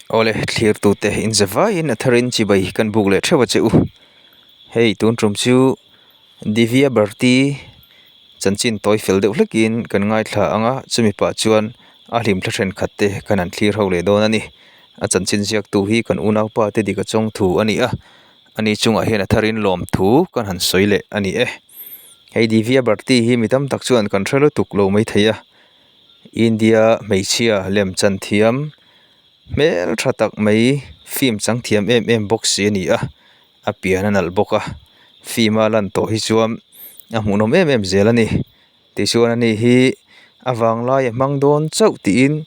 Awle thlirtute inzavaiin a tharin chibai kan buk leh theuh a che u. Hei tun tum chu Divya Bharti chanchin tawi fel deuh hlekin kan ngaithla ang a, chumi pah chuan a hlimthla thenkhat te kan han thlir ho leh dawn a ni. A chanchin ziaktu hi kan unaupa te dik a chawng thu a ni a, ani chungah hian a tharin lawmthu kan han sawi leh a ni e. Hei Divya Bharti hi mi tam tak chuan kan hre lutuk lo maithei a, India hmeichhia lem chan thiam hmel tha tak mai film chang thiam em em bawk si a ni a, a pian a nalh bawk a, film a lan tawh hi chuan a hmuhnawm em em zel a ni. Tichuan ani hi a vanglai a hmang dawn chauh tiin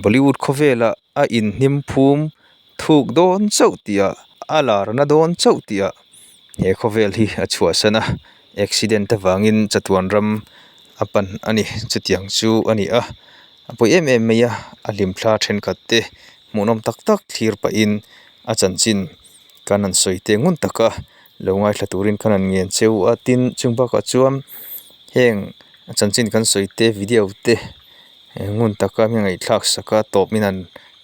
Bollywood khawvelah a inhnim phum thuk dawn chauh tih ah a lar na dawn chauh tih ah he khawvel hi a chhuahsan a accident avangin chatuan ram a pan a ni chutiang chu a ni a a pawi em em mai a a hlimthla thenkhat te hmuhnawm tak tak thlir pahin a chanchin kan han sawi te ngun taka lo ngaithla turin kan han ngen cheu a tin chung bakah chuan heng a chanchin kan sawi te video te ngun taka mi ngaihthlak sak a tawp min han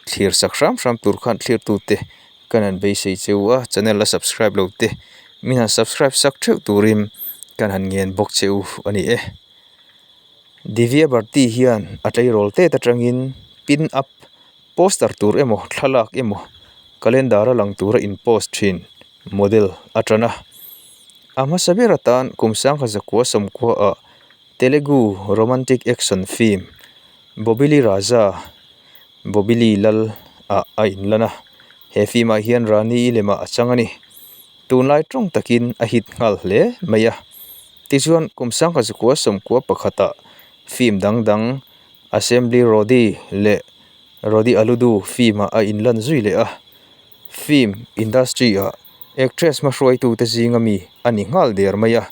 thlir sak hram hram tur khan thlir tute kan han beisei cheu a channel a subscribe lo te min han subscribe sak theuh turin kan han ngen bawk cheu a ni e. Divya Bharti hian a tleirawl tet atangin pin up poster tur emaw thlalak emaw calendar a lang tura in post thin model a tan a a hmasa ber atan kum sangha zakua sawmkua ah Telugu romantic action film Bobbili Raja Bobbili Lal ah a inlan a he film ah hian Rani lemah a chang a ni tunlai tawng takin a hit nghal hle mai a tichuan kum sangha zakua sawmkua pakhatah film dang dang Assembly Rowdy leh Rowdy Alludu film ah a inlan zui leh a film industry ah actress hmahruaitute zinga mi a ni nghal der mai a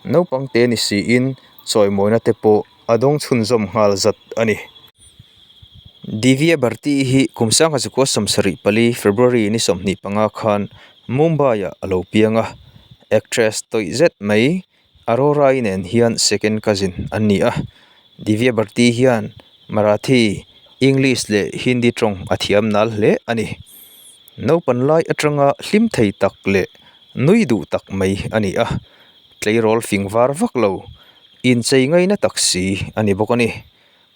naupang te ni siin chawimawina te pawh a dawng chhunzawm nghal zat a ni. Divya Bharti hi kum sangha zakua sawmsarih pali February ni 25 khan Mumbai ah a lo piang a, actress tawih zet mai Arora-i nen hian second cousin an ni a, Divya Bharti hian Marathi, English leh Hindi tawng a thiam nal hle a ni. Naupan lai atanga hlim thei tak leh nui duh tak mai a ni a, tleirawl fing var vak lo, inchei ngaina tak si a ni bawk a ni.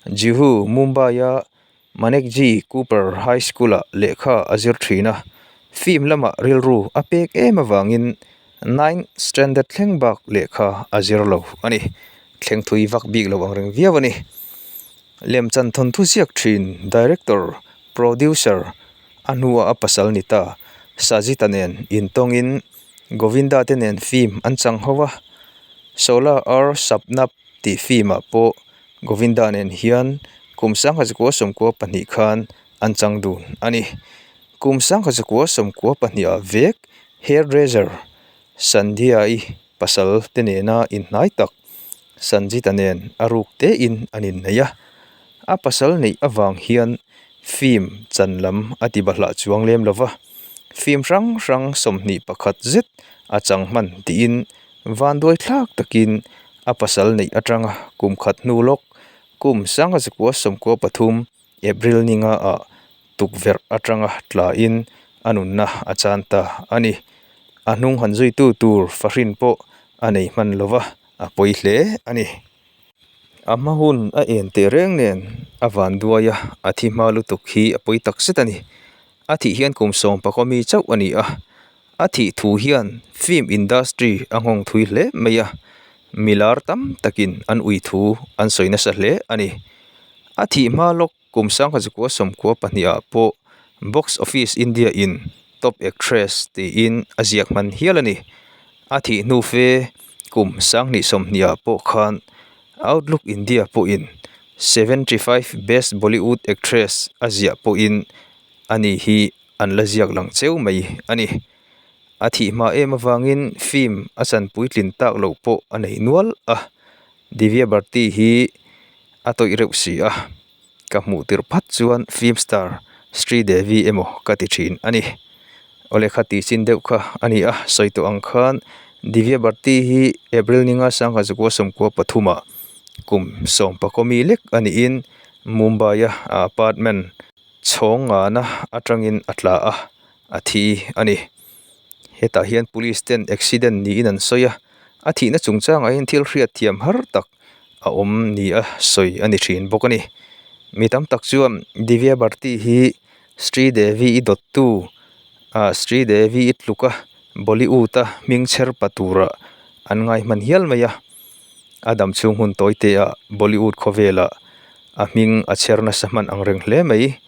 Juhu, Mumbai-a Manekji Cooper High School-ah lehkha a zir thin a, film lamah rilru a pek em avangin Ninth Standard thleng bak lehkha a zir lo a ni. Thleng thui vak bik lo ang reng viau a ni. Lemchan thawnthu ziak thin Director, Producer a hnua a pasal ni ta Sajita nen intawngin Govinda te nen film an chang ho a, Sola Aur Sapna tih film-ah pawh Govinda nen hian kum sangha zakua 92 khan an chang dun a ni. Kum sangha zakua 92 ah vek hairdresser Sandhya-i pasal te nena inhnai tak Sanjita nen a ruk tein an innei a. A pasal neih avang hian film chan lam a ti bahlah chuang lem lo va, film hrang hrang 21 zet a chang hman tiin vanduai thlak takin a pasal neih atanga kum khat hnu lawk kum sangha zakua 93 April ninga ah tukverh atanga tlain a nunna a chan ta a ni. A hnung han zuitu tur fahrin pawh a nei hman lo va, a pawi hle a ni. A hma hun a en teh reng nen a van duai a, a thi hma lutuk hi a pawi tak zet a ni. A thih hian kum sawm pakua mi chauh a ni a, a thih thu hian film industry a nghawng thui hle mai a, milar tam takin an ui thu an sawi nasa hle a ni. A thih hma lawk kum sangha zakua 92 ah pawh Box Office India in Top Actress tiin a ziak hman hial a ni. A thih hnu fe kum 2020 ah pawh khan Outlook India pawhin 75 Best Bollywood Actress a ziah pawhin ani hi an la ziak lang cheu mai a ni. A thih hma em avangin film a chan puitlin tak loh pawh a nei nual a. Divya Bharti hi a tawih reuh si a, ka hmuh tirh phat chuan film star Sridevi emaw ka ti thin a ni. Awle kha tih chin deuh kha a ni a, sawi tawh ang khan Divya Bharti hi April ninga sangha zakua 93 ah kum 11 mi lek a niin Mumbai a apartment. Chhawng ngana atangin a tla a, a thi a ni. Hetah hian police ten accident niin an sawi a, a thihna chungchangah hian thil hriat thiam har tak a awm ni a sawi a ni thin bawk a ni. Mi tam tak chuan Divya Bharti hi Sri Devi i dawttu ah Sri Devi i tluka Bollywood a hming chher pa turah an ngai hman hial mai a. A dam chhung hun tawi te ah Bollywood khawvelah a hming a chher nasa hman ang reng hle mai.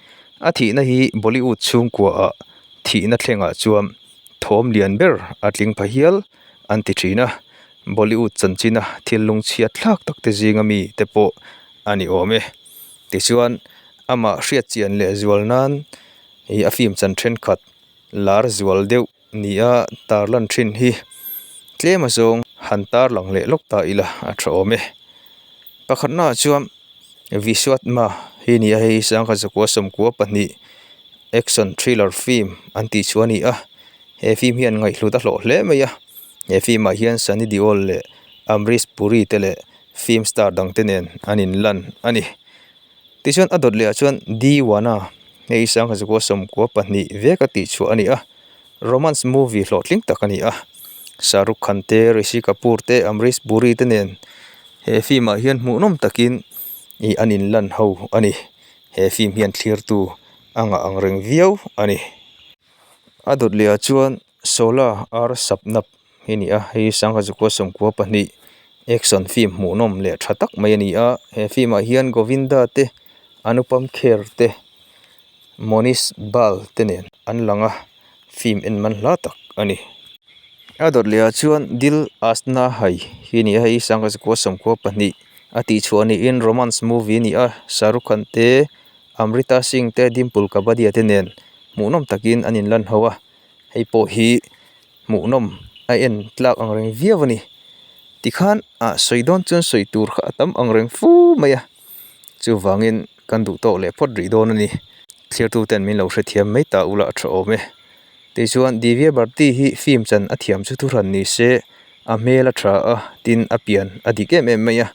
A thihna hi Bollywood chhungkua ah thihna thlengah chuan thawm lian ber a tling pha hial an ti thin a. Bollywood chanchina thil lungchhiat thlak tak te zinga mi te pawh a ni awm e. Tichuan amah hriat chian leh zual nan ih a film chan thenkhat lar zual deuh Nia tarlan thin hi tlem azawng han tarlang leh lawk ta ila a tha awm e. Pakhatnaah chuan Vishwatma hi nia hei sangha zakua sawmkua pahnih action thriller film an tih chu a ni a, he film hian ngaihhlut a hlawh hle mai a, he film ah hian Sunny Deol leh Amrish Puri te leh film star dang te nen an inlan a ni. Tichuan a dawt leh ah chuan Deewana hei sangha zakua sawmkua pahnih vek a tih chhuah a ni a. Romance movie hlawhtling tak a ni a, Shah Rukh Khan te, Rishi Kapoor te, Amrish Puri te nen he film ah hian hmuhnawm takin ih an inlan ho a ni. He film hian thlirtu a ngah ang reng viau a ni. A dawt leh ah chuan Sola R Sapnap hi a ni a, hei sangha zakua sawmkua pahnih action film hmuhnawm leh tha tak mai a ni a, he film ah hian Govinda te, Anupam Kher te. Monish Bal te nen an lang a, film en man hla tak a ni. A dawt leh ah chuan Dil Asna Hai hi a ni a, hei sangha zakua sawmkua pahnih a tih chhuah niin romance movie a ni a, Shahrukh Khan te, Amrita Singh te, Dimple Kapadia te nen hmuhnawm takin an inlan ho a, hei pawh hi hmuhnawm a en tlak ang reng viau a ni. Tikhan ah sawi dawn chuan sawi tur kha a tam ang reng fu mai a. Chuvangin kan duh tawk leh phawt rih dawn a ni. Thliartu ten min lo hrethiam mai ta ula a tha awm e. Tichuan Divya Bharti hi film chan a thiam chu thuhran ni se a hmel a tha a, tin a pian a dik em em mai a.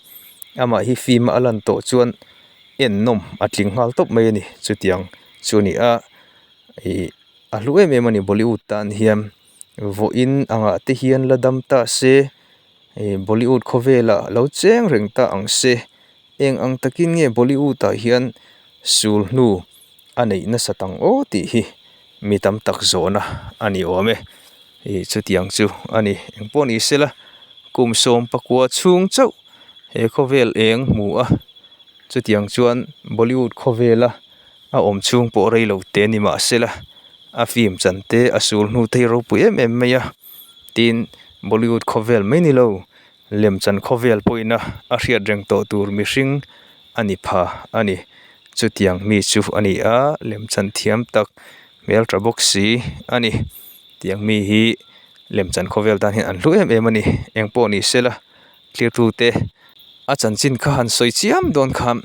Amah hi film a a lan tawh chuan ennawm a tling nghal tawp mai a ni. Chutiang chu a ni a, ih a hlu em em a ni Bollywood tan hian vawiin angah te hian la dam ta se. Ih Bollywood khawvelah lo cheng reng ta ang se eng ang takin nge Bollywood ah hian sul hnu a neih nasat ang aw tih hi mi tam tak zawhna a ni awm e ih chutiang chu a ni engpawh ni sela kum sawm pakua chhung chauh he khawvel eng hmu a chutiang chuan Bollywood khawvela a awm chhung pawh rei lo te ni mahsela a film chan te a sul hnu te hi ropui em em mai a. Tin, Bollywood khawvel mai ni lo, lemchan khawvel pawhin a a hriat reng tawh tur mihring a ni pha a ni. Chutiang mi chu a ni a, lemchan thiam tak hmeltha bawk si a ni. Tiang mi hi lemchan khawvel tan hian an hlu em em a ni. Engpawh ni sela thirtute a chanchin kha han sawi chiam dawn khan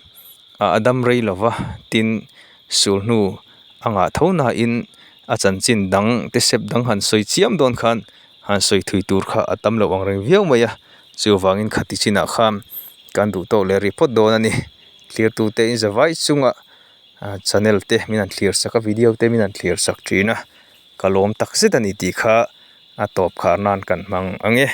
a dam rei lova, tin sulhnu a ngah tho nain a chanchin dang te sep dang han sawi chiam dawn khan han sawi thui tur kha a tam loh ang reng viau mai a chuvangin khati chinah khan kan duh tawk leh rih phawt dawn a ni thlir tute in zavai chunga channel te min han thlir sak a video te min han thlir sak thin a ka lawm tak zet a ni tih kha a tawp khar nan kan hmang ang e.